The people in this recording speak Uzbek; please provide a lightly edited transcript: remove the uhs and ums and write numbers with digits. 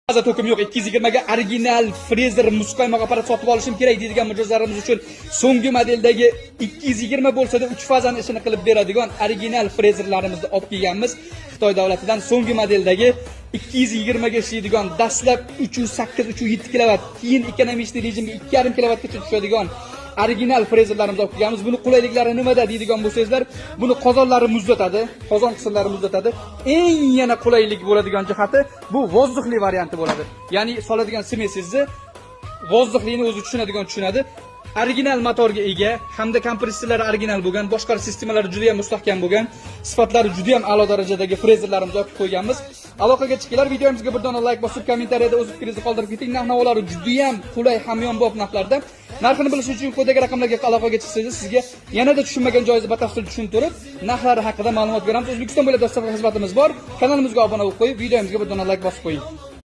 Faza to'kim yo'q, 220 ga original frezer muzqaymoq apparat sotib olishim kerak deydigan mijozlarimiz uchun so'nggi modeldagi 220 bo'lsa-da 3 fazani ishini qilib beradigan original frezerlarimizni olib kelganmiz. Xitoy davlatidan so'nggi modeldagi 220 ga ishlaydigan, dastlab 3.8 3.7 kilovat, keyin ekonomичный rejimga 2.5 kilovatgacha tushadigan original frezerlarimizni olib kelganmiz. Buni qulayliklari nimada deydigan bo'lsangizlar, buni qozonlari muzlatadi, qozon qismlari muzlatadi. Eng yana qulaylik bo'ladigan jihati bu воздух li varianti bo'ladi. Ya'ni soladigan смесь ingizni воздух lini o'zi tushunadigan tushunadi. Original motorga ega hamda kompressorlari original bo'lgan, boshqaruv sistemalari juda ham mustahkam bo'lgan, sifatlari juda ham a'lo darajadagi frezerlarimizni olib qo'yganmiz. Aloqaga chiqinglar, videomizga bir dona layk bosib, kommentariyada o'z fikringizni qoldirib keting. Narx-navolari juda ham qulay, hamyonbop narxlarda. Narxini bilish uchun quyidagi raqamlarga aloqaga chiqsangiz, sizga yanada tushunmagan joyingizni batafsil tushuntirib, narxlari haqida ma'lumot beramiz. O'zbekiston bo'ylab доставка xizmatimiz bor. Kanalimizga obuna bo'lib qo'yib, videomizga bir dona layk bosib qo'ying.